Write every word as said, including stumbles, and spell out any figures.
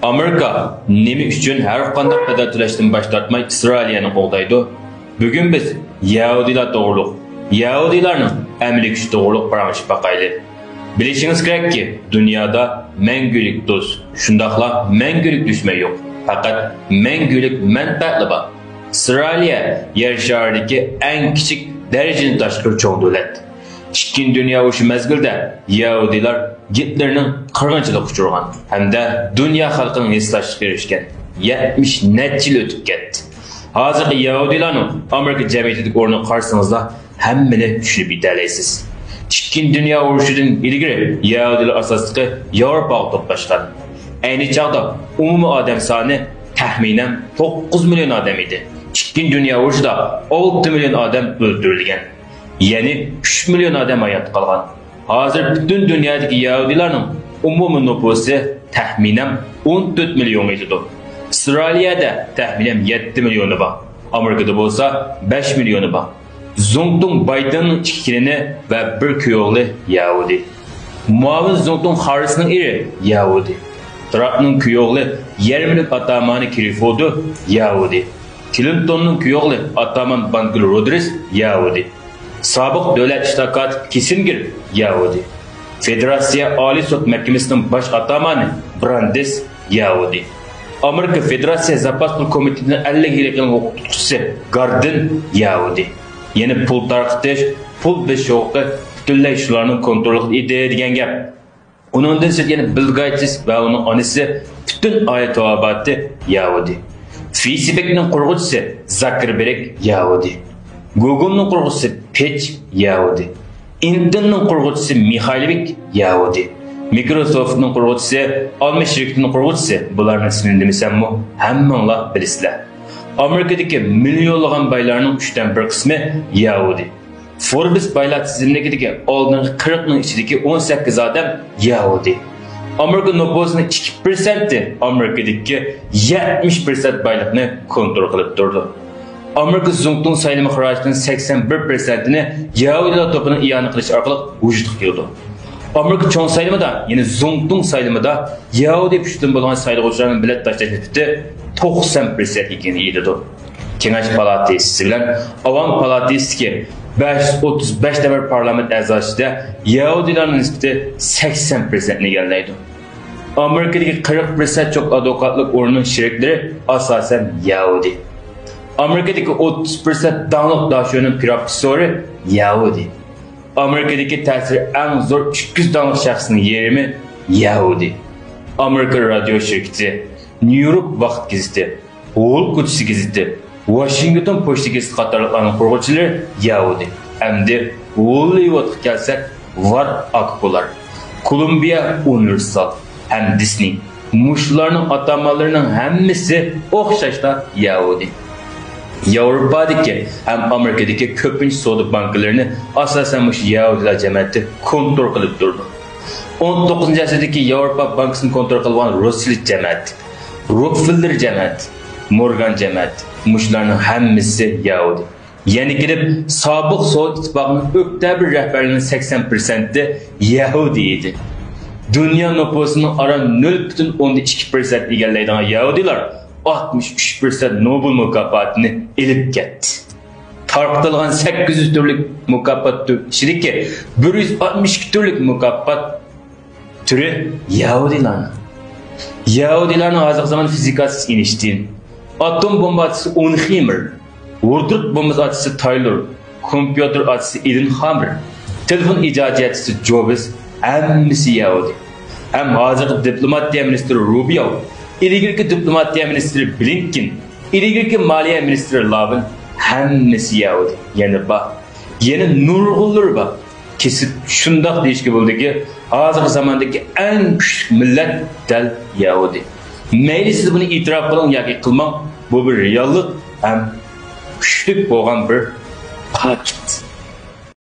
ئامېرىكا نېمە ئۈچۈن ھەر قانداق بەدەل تۆلەشتىن باش تارتماي ئىسرائىلىيەنى قوغدايدۇ؟ بۈگۈن بىز يەھۇدىيلار توغرۇلۇق، يەھۇدىيلارنىڭ ئەمەلىي كۈچى توغرۇلۇق پاراڭلىشىپ باقايلى. بىلىشىڭىز كېرەككى، دۇنيادا مەڭگۈلۈك دوست، شۇنداقلا مەڭگۈلۈك دۈشمەن يوق. پەقەت مەڭگۈلۈك مەنپەئەتلا بار. ئىسرائىلىيە يەر شارىدىكى ئەڭ كىچىك، دەرىجىدىن تاشقىرى چوڭ دۆلەت. ئىككىنچى دۇنيا ئۇرۇشى مەزگىلىدە يەھۇدىيلار گىتلېرنىڭ قىرغىنچىلىقىغا ئۇچرىغان ھەمدە دۇنيا خەلقىنىڭ ھېسداشلىقىغا ئېرىشكەن. يەتمىش نەچچە يىل ئۆتۈپ كەتتى. ھازىرقى يەھۇدىيلارنىڭ ئامېرىكا جەمئىيىتىدىكى ئورنىغا قارىسىڭىزلا، ھەممىنى چۈشىنىپ يېتەلەيسىز. ئىككىنچى دۇنيا ئۇرۇشىدىن ئىلگىرى يەھۇدىيلار ئاساسلىقى ياۋروپاغا توپلاشقان. ئەينى چاغدا ئومۇمىي ئادەم سانى تەخمىنەن توققۇز مىليون ئادەم ئىدى. ئىككىنچى دۇنيا ئۇرۇشىدا ئالتە مىليون ئادەم ئۆلتۈرۈلگەن. يەنى ئۈچ مىليون ئادەم ھايات قالغان. ھازىر پۈتۈن دۇنيادىكى يەھۇدىيلارنىڭ ئومۇمىي نوپۇسى تەخمىنەن ئون تۆت مىليونغا يېتىدۇ. ئىسرائىلىيەدە تەخمىنەن يەتتە مىليونى بار. ئامېرىكىدا بولسا بەش مىليونى بار. زۇڭتۇڭ بايدېننىڭ ئىككى كېلىنى ۋە بىر كۈيئوغلى يەھۇدىي. مۇئاۋىن زۇڭتۇڭ خاررىسنىڭ ئېرى يەھۇدىي. ترامپنىڭ كۈيئوغلى يەرمىلىك ئاتامانى كرىفودو يەھۇدىي. كلىنتوننىڭ كۈيئوغلى ئاتامان بانكىر رودرىس يەھۇدىي. سابىق دۆلەت ئىشلار كاتىپى كىسسىنگېر يەھۇدىي. فېدېراتسىيە ئالىي سوت مەھكىمىسىنىڭ باش ئاتامانى براندېس يەھۇدىي. ئامېرىكا فېدېراتسىيە زاپاس پۇل كومىتېتىنىڭ ئەللىك يىللىق ھوقۇق تۇتقۇچىسى گاردىن يەھۇدىي. يەنى پۇل تارقىتىش، پۇل بېسىش ھوقۇقى پۈتۈنلەي شۇلارنىڭ كونترولىدا ئىدى دېگەن گەپ. ئۇنىڭدىن سىرت يەنە بىل گېيتس ۋە ئۇنىڭ ئانىسى، پۈتۈن ئائىلە تاۋابىئاتى يەھۇدىي. فېيسبۇكنىڭ قۇرغۇچىسى زاككېربېرگ يەھۇدىي. گۇگلنىڭ قۇرغۇچىسى پېچ يەھۇدىي. ئىنتېلنىڭ قۇرغۇچىسى مىخايل ۋىك يەھۇدىي. مىكروسوفتنىڭ قۇرغۇچىسى، ئالما شىركىتىنىڭ قۇرغۇچىسى، بۇلارنىڭ ئىسمىنى دېمىسەممۇ ھەممىڭلار بىلىسىلەر. ئامېرىكىدىكى مىليونلىغان بايلارنىڭ ئۈچتىن بىر قىسمى يەھۇدىي. فوربس بايلار تىزىملىكىدىكى ئالدىنقى قىرىقنىڭ ئىچىدىكى ئون سەككىز ئادەم يەھۇدىي. ئامېرىكا نوپۇسىنىڭ ئىككى پىرسەنتى ئامېرىكىدىكى يەتمىش پىرسەنت بايلىقنى كونترول قىلىپ تۇرىدۇ. ئامېرىكا زۇڭتۇڭ سايلىمى خىراجىتىنىڭ سەكسەن بىر پىرسەنتىنى يەھۇدىيلار توپىنىڭ ئىئانە قىلىشى ئارقىلىق ۋۇجۇدقا كېلىدۇ. ئامېرىكا چوڭ سايلىمىدا، يەنى زۇڭتۇڭ سايلىمىدا يەھۇدىي پۇشتىدىن بولغان سايلىغۇچىلارنىڭ بېلەت تاشلاش نىسبىتى توقسان پىرسەنتكە يېتىدۇ. كېڭەش پالاتاسى بىلەن ئاۋام پالاتاسىدىكى بەش يۈز ئوتتۇز بەش نەپەر پارلامېنت ئەزاسى ئىچىدە يەھۇدىيلارنىڭ نىسبىتى سەكسەن پىرسەنتنى ئىگىلەيدۇ. ئامېرىكىدىكى قىرىق پىرسەنت چوڭ ئادۋوكاتلىق ئورنىنىڭ شېرىكلىرى ئاساسەن يەھۇدىي. ئامېرىكىدىكى ئوتتۇز پىرسەنت داڭلىق داشۆنىڭ پروفېسسورى يەھۇدىي. ئامېرىكىدىكى تەسىرى ئەڭ زور ئىككى يۈز داڭلىق شەخسنىڭ يېرىمى يەھۇدىي. ئامېرىكا رادىيو شىركىتى، نيۇ يورك ۋاقىت گېزىتى، ھول كوچىسى گېزىتى، ۋاشىنگتون پوچتا گېزىتى قاتارلىقلارنىڭ قۇرغۇچىلىرى يەھۇدىي. ئەمدى ھوللىۋۇدقا كەلسەك، ۋارت ئاكا-ئۇكىلار، كولۇمبىيە ئۇنىۋېرسال ھەم دىسنېي، مۇشۇلارنىڭ ئاتامانلىرىنىڭ ھەممىسى ئوخشاشلا يەھۇدىي. ياۋروپادىكى ھەم ئامېرىكىدىكى كۆپىنچە سودا بانكىلىرىنى ئاساسەن مۇشۇ يەھۇدىيلار جەمەتى كونترول قىلىپ تۇرىدۇ. ئون توققۇزىنچى ئەسىردىكى ياۋروپا بانكىسىنى كونترول قىلغان رۇسسېل جەمەتى، روكفېللېر جەمەتى، مورگان جەمەتى، مۇشۇلارنىڭ ھەممىسى يەھۇدىي. يەنە كېلىپ، سابىق سوۋېت ئىتتىپاقىنىڭ ئۆكتەبىر رەھبەرلىرىنىڭ سەكسەن پىرسەنتى يەھۇدىي ئىدى. دۇنيا نوپۇسىنىڭ ئاران نۆل پۈتۈن ئوندىن ئىككى پىرسەنت ئىگىلەيدىغان يەھۇدىيلار ئاتمىش ئۈچ پىرسەنت نوبېل مۇكاپاتىنى ئېلىپ كەتتى. تارقىتىلغان سەككىز يۈز تۈرلۈك مۇكاپات تۈر ئىچىدىكى بىر يۈز ئاتمىش ئىككى تۈرلۈك مۇكاپات تۈرى يەھۇدىيلارنىڭ. يەھۇدىيلارنىڭ ھازىرقى زامان فىزىكا ئاچىسى ئېينىشتىين، ئاتوم بومبا ئاچىسى ئونخېيمېر، ۋوردرۇت بومبىسى ئاچىسى تايلور، كومپيۇتېر ئاچىسى ئېدېنخامېر، تېلېفون ئىجادىيەتچىسى جوبس، ھەممىسى يەھۇدىي. ھەم ھازىرقى دىپلوماتىيە مىنىستىرى روبىيو، ئىلگىرىكى دىپلوماتىيە مىنىستىرى بلىنكېن، ئىلگىرىكى مالىيە مىنىستىرى لاۋېن، ھەممىسى يەھۇدىي. يەنە بار. يەنە نۇرغۇنلىرى بار. كېسىپ شۇنداق دېيىشكە بولىدۇكى، ھازىرقى زاماندىكى ئەڭ كۈچلۈك مىللەت دەل يەھۇدىي. مەيلى سىز بۇنى ئېتىراپ قىلىڭ ياكى قىلماڭ، بۇ بىر رېئاللىق ھەم كۈچلۈك بولغان بىر پاكىت.